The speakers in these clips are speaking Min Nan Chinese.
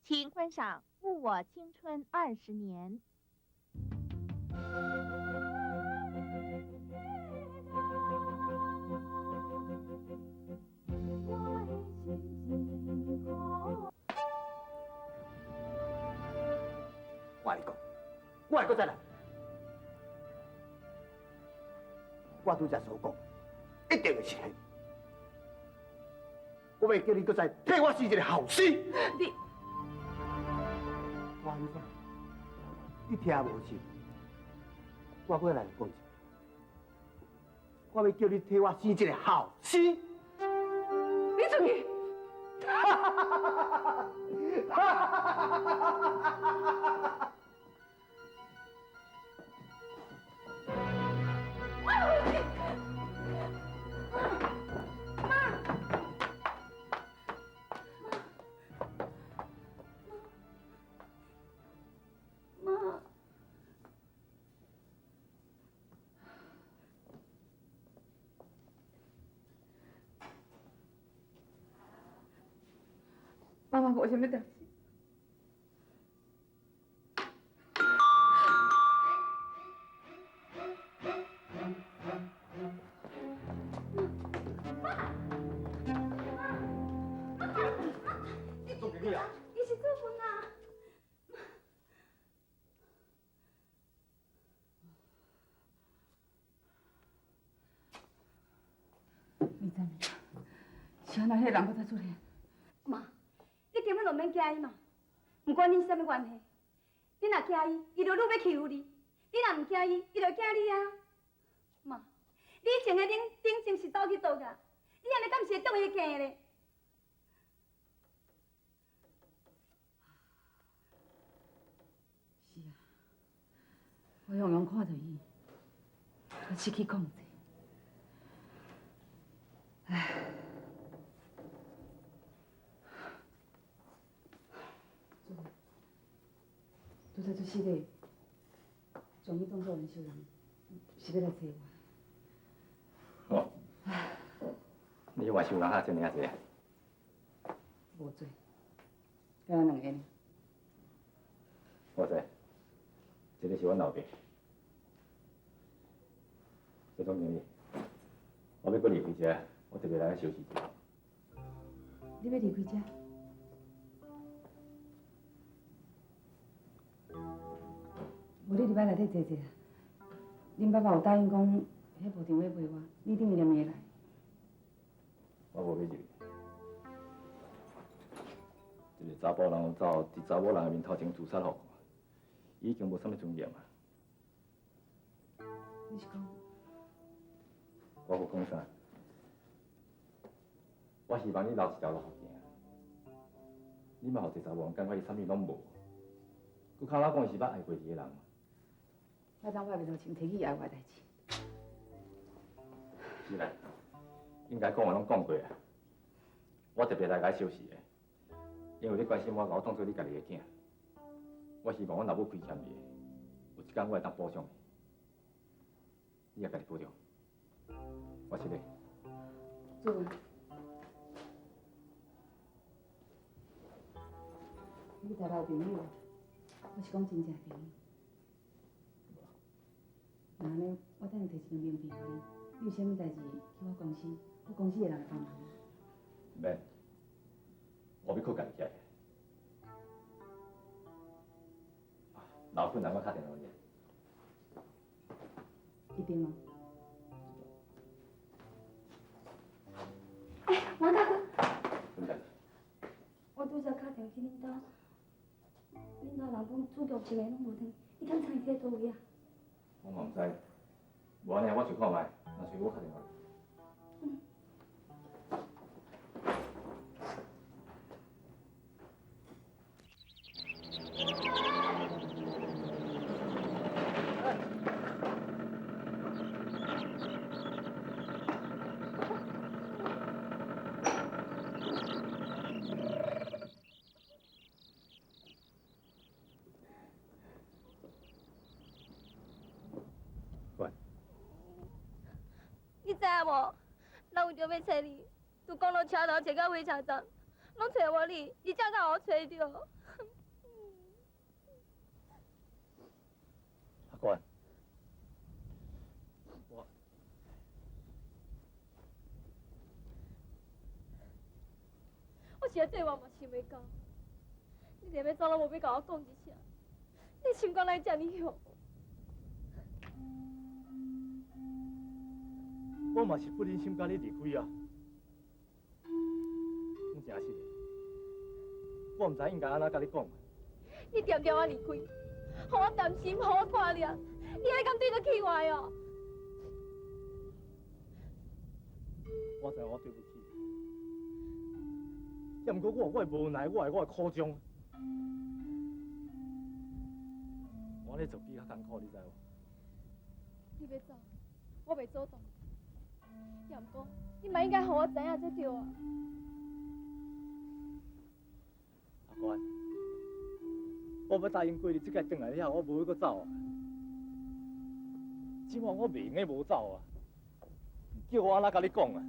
請觀賞《誤我青春二十年》。我來講，我來閣再來，我拄才所講，一定會實現。我欲叫你閣再替我生一個後生。你，我按怎？你聽無是？我閣來講一遍，我欲叫你替我生一個後生。你出去！媽媽，無啥物代誌。總經理啊！伊是做飯啊！你知無？是按怎彼个人閣再出現？媽，你根本就毋免驚伊嘛，毋管恁是啥物關係，你若驚伊，伊就愈欲欺負你；你若毋驚伊，伊就驚你啊。媽，你以前的冷冷靜是走去佗去？你按呢敢毋是會中伊的計咧？是啊，我常常看著伊，我失去控制。唉，拄才這四個，將伊當做緣小人，是欲來揣我。哦，你外甥人較這爾濟？無濟，敢若兩个爾。我知，這个是阮老爸，謝總經理，我欲閣離開遮，我特別來休息一下。你欲離開遮？無你入來內底坐坐啊。恁爸爸有答應講，彼部電話賣我，你等伊連會來。我無欲入去。一个查埔人走佇查某人的面頭前自殺予看，伊已經無啥物尊嚴啊！你是講？我無講啥。我希望你留一條路予行。你莫予這查某人感覺伊啥物攏無。閣較老講伊是捌愛過伊的人嘛。莫當我面頭前提起伊愛我的代誌。是啦，應該講的攏講過啊。我特別來共你相識的，因為你關心我，共我當做你家己的囝。我希望阮老母虧欠你的，有一工我會當補償你。你也家己保重，我失禮。主任，你台北有朋友無？我是講真正的朋友。若按呢，我等下提一張名片予你，你有啥物代誌去我公司，我公司的人會幫忙你。免，我欲靠家己徛。若有困難，我敲電話予你。一定哦。哎，王大哥。什麼代誌？我拄才敲電話去恁兜，恁兜人講主強一个攏無轉，你敢知伊佇佗位啊？我嘛毋知，無按呢，我揣看覓，若揣無我敲電話。嗯。你知影無？人為著欲揣你，從公路車頭揣到火車站，攏揣無你，而且閣予我揣著。阿官，我是这我嘛想袂到，你连欲走拢无欲共我讲一声，你心肝哪会遮尔凶？我嘛是不忍心共你离开啊！讲诚实的，我毋知应该按怎共你讲。你恬恬仔离开，予我担心，予我挂念，你按呢敢对得起我哦？我知我对不起你，也毋过我有我的无奈，我有我的苦衷。我按呢做比较艰苦，你知无？你欲走，我袂阻挡。也毋过，你嘛应该予我知影才对啊。阿官，我欲答应过你，这摆转来了后，我无欲阁走啊。这摆我袂用得无走啊，叫我按怎共你讲啊？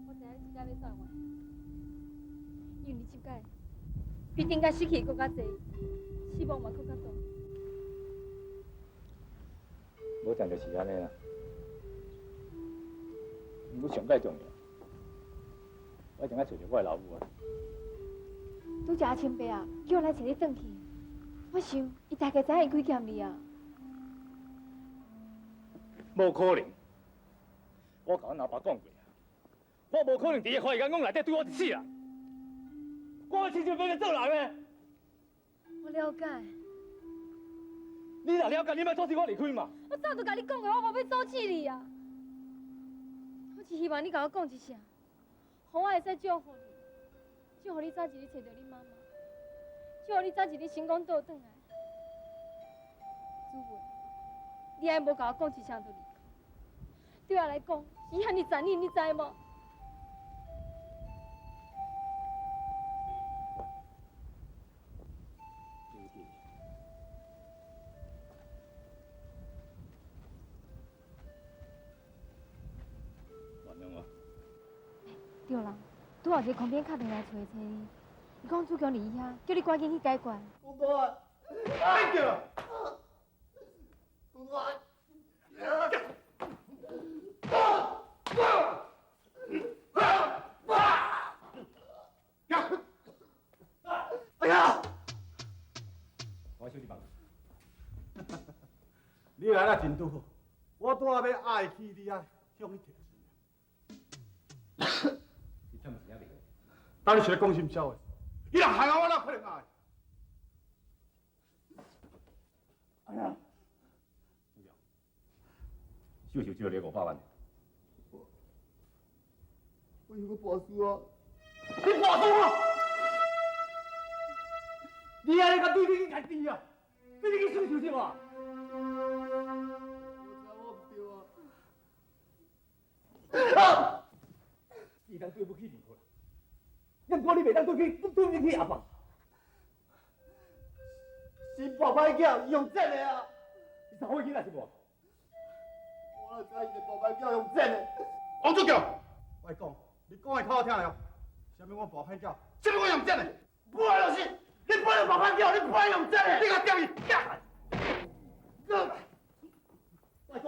我知影你这摆欲走的原因，因为你这摆比顶摆失去阁较济，失望嘛阁较大。无定就是按呢啦。毋过上盖重要，我一定爱揣著我的老母啊！拄才阿清伯啊，叫我来揣你转去，我想伊大概知影伊亏欠你啊。无可能！我共阮老爸讲过啊，我无可能伫伊花园讲内底对我一世人，我亲像欲来做人的。我了解。你若了解，你莫阻止我离开嘛。我早就共你讲过，我无欲阻止你啊。我只希望你共我讲一声，予我会使祝福你，祝福你早一日揣著你妈妈，祝福你早一日成功倒转来。子文，你按呢无共我讲一声就离开，对我来讲是遐尔残忍，你知无？对啦，拄仔有一个空边敲电话来揣揣你，伊讲主强伫伊遐，叫你赶紧去解决。公公啊，别叫！公公啊！哎呀！我收你房。你来了真拄好，我拄仔欲爱去你遐向你提钱。你欠钱犹未？到底是咧讲啥物笑话？伊若害我，我哪可能爱？哎呀！秀秀借你500万。我有个跋输啊！你跋输啊！你按呢共对你去家己啊？对你去输秀秀啊？我知我毋对啊！你当对不起你啦，毋过你袂当对起对不起阿爸。是跋歹囝用这个啊！你查某囡仔是无？我哪知伊是跋歹囝用这个？王主教，我讲，你讲的较好听了。啥物我跋歹囝？啥物我用这个？本来就是，你本来跋歹囝，你本来用这个，你共掉伊。我讲，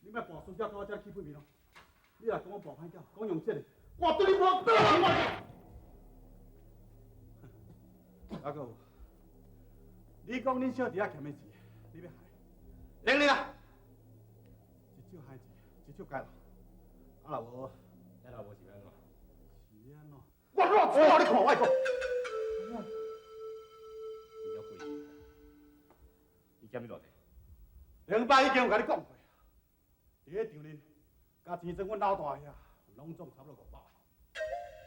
你莫跋输才到我遮起屁面哦。你若讲我跋歹囝，讲用这个，我对你无对我。阿阁有，你讲恁小弟仔欠的钱，你欲害？用你啦，一手害钱，一手解落。啊若无，啊若无是欲按怎？是欲按怎？我偌粗你看我讲。真正贵。伊欠你偌济？顶摆已经有共你讲过，伫咧场内，共钱庄阮老大遐，拢总差不多500万。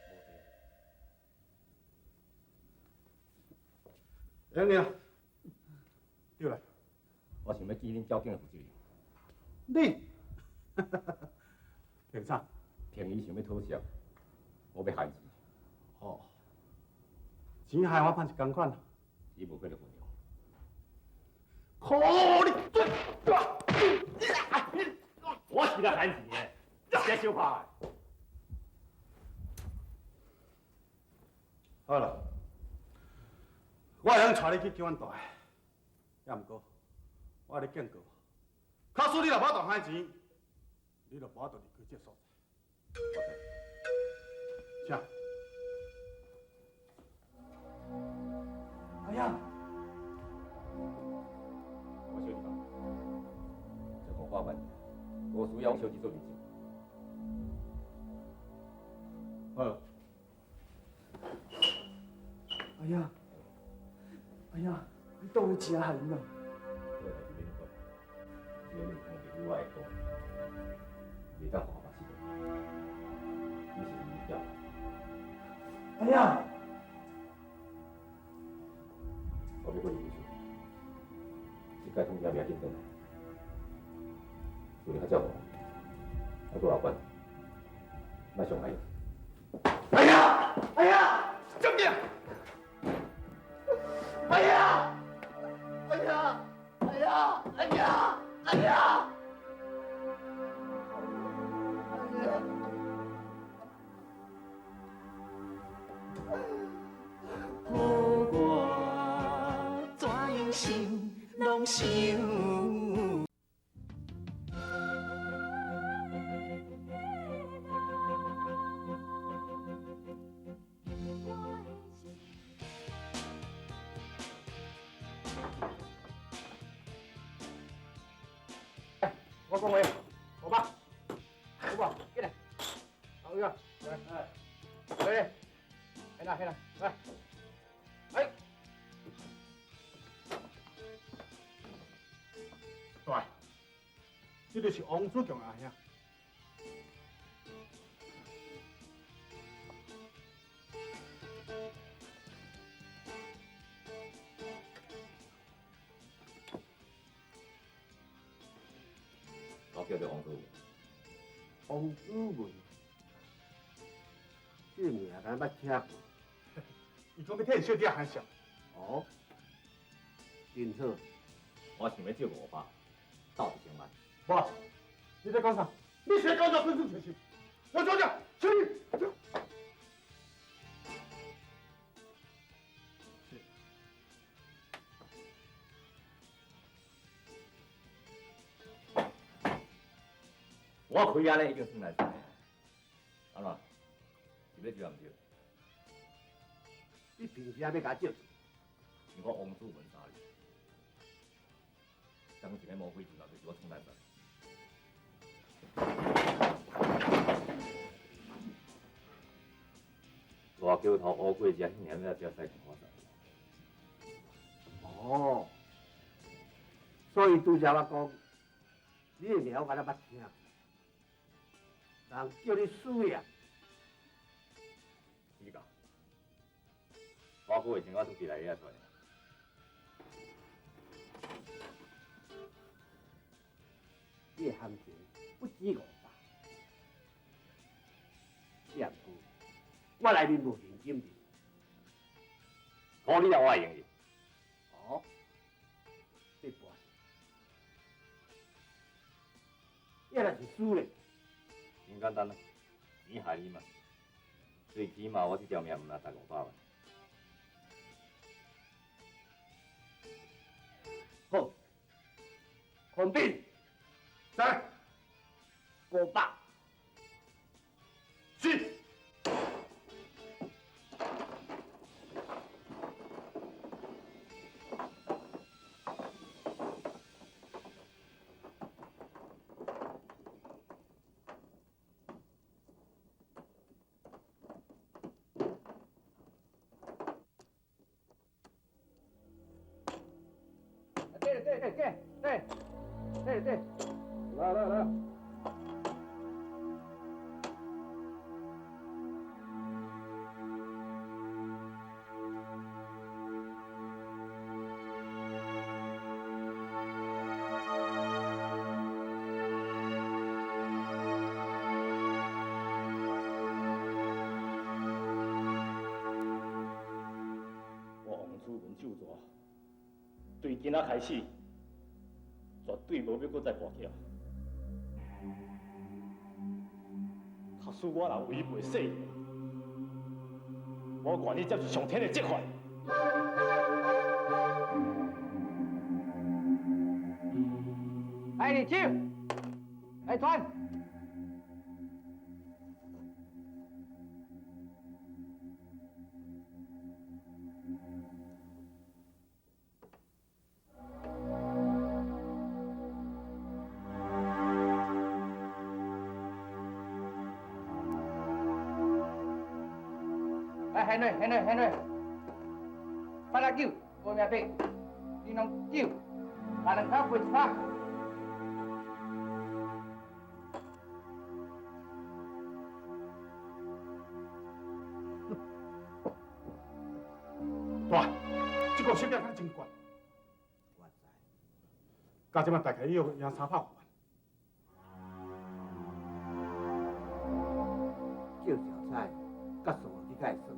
无济。用你啊，对啦。我想欲见恁交警的负责人。你，凭啥？凭伊想欲讨债，我欲还钱。哦，钱害我判是仝款啦。伊无彼个份量。可你！我是来还钱的，别相拍。好了，我會用帶你去救阮大的，也毋過我咧警告，假使你若無法度還錢，你就無法度離開這個所在。請。阿呀，我小弟講，這500萬，無需要我小弟做媒證。好。阿呀，阿呀，你當有錢害因啊？這個代誌免管，只要你毋通袂記我的講，袂當予我目屎。你是毋是叫？阿呀！我欲閣入厝，這届通知袂要緊轉來，厝裡較照顧，啊，閣阿管，莫傷害伊。哎呀！哎呀！怎麼？哎呀！哎呀！哎呀！哎呀！哎呀！予我怎样想，拢想。我講話，500，500，進來，老岳，來，來，來，來，來，來，來，大，這就是王子強阿兄。我叫做王子文。王子文，這個名敢捌聽過？伊講欲替小弟仔還債。哦，真好。我想欲借500，鬥1000萬。無，你咧講啥？你是咧講啥？分分清清。我走者，小弟。我開按呢已經算難算的，按怎？是欲借毋借？你憑啥欲共我借？像我王子文三字，當一个魔鬼就就是我創難算。大橋頭烏過遮，遐爾仔使看我。哦，所以拄才我講，你的名我敢若捌聽。人叫你死呀！死噶！我个月前我出去來遐出來。你的行情不止500，也毋過我內面無現金的。好，你也我會用的。哦，這博士，也若是輸咧。真簡單啊，錢害你嘛，最起碼我這條命毋通值500萬。好，孔斌，來， 500，是。對對，來來來。我王子文手蛇，對今仔開始。絕對無欲閣再跋筊。假使我若違背誓言，我願意接受上天的責罰。，Ready，手，來傳。來，現落，現落，現落。八六九，無命白，你攏九，把兩跤背一拍。大，這個小囝敢真懸。我知。到這擺大概已經贏300外萬。叫小菜，甲數你敢會算？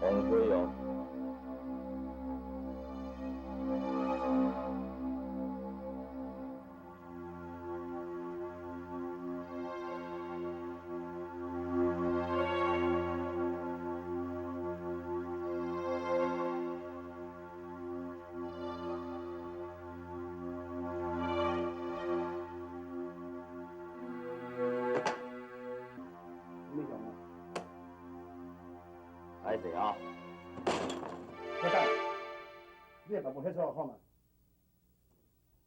黃飛哦。歹势啊！小等，你会把无彼出来看嘛？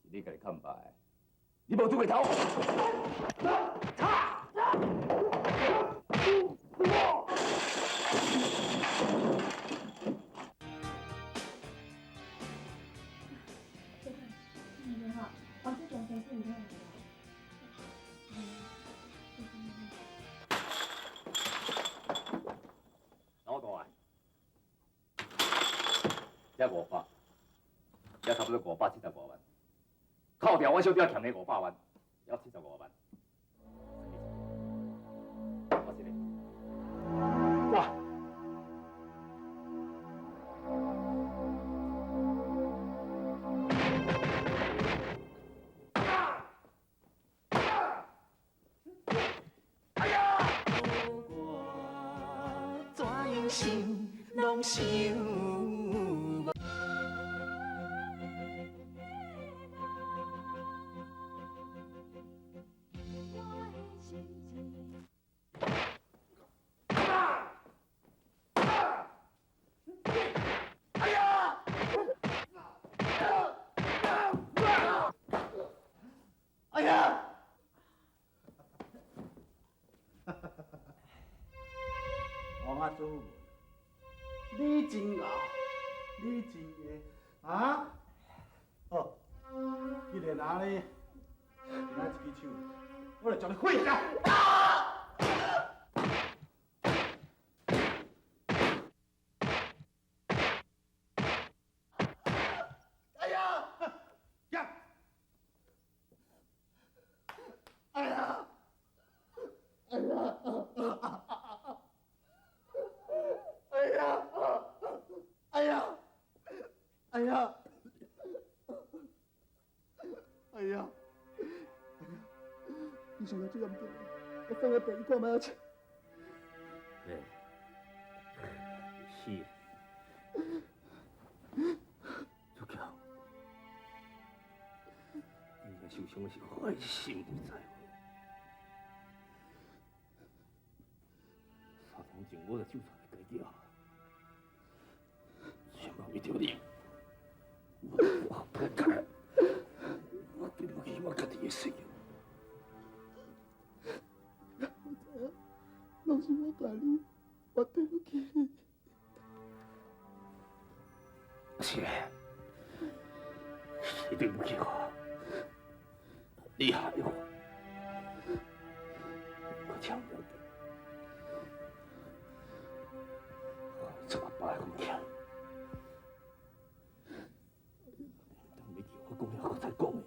是你家己看白，你无资格偷。老大，这500，这差不多575万，扣掉我小弟欠的500万，还75万。我是你。哇！哎呀！我怎样想，拢想。哎呀！王阿祖，你真牛，你真会啊！好，既然按呢，今仔一支手，我就将你废掉。哎呀！呀！哎呀！哎呀！哎呀！哎呀！哎呀！哎呀！你上个最严重，我放个病，你看觅仔笑。对，是。总是我的心有在乎。三年前我就手带家己想要为著你，我不该，我对不起我家己的信用。我知影，攏是我害你，我对不起你。是，你对不起我，你害我，我抢不了，我做阿爸的风险。当你叫我讲了，我再讲的，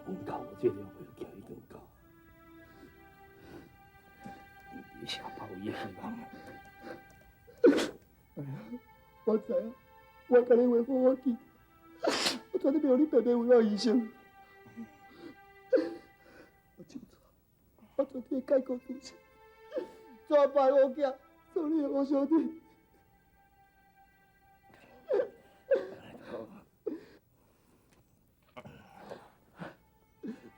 但阮教我这条尾仔已经到，你是阿爸唯一的希望。哎呀，我知影，我共你话好好记，我绝对袂予你白白为我牺牲。我清楚，我绝对会改过自新，做阿爸的好囝，做你的好小弟。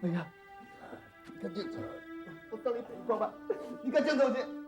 哎呀，你较振作，我送你爬看觅，你较振作者。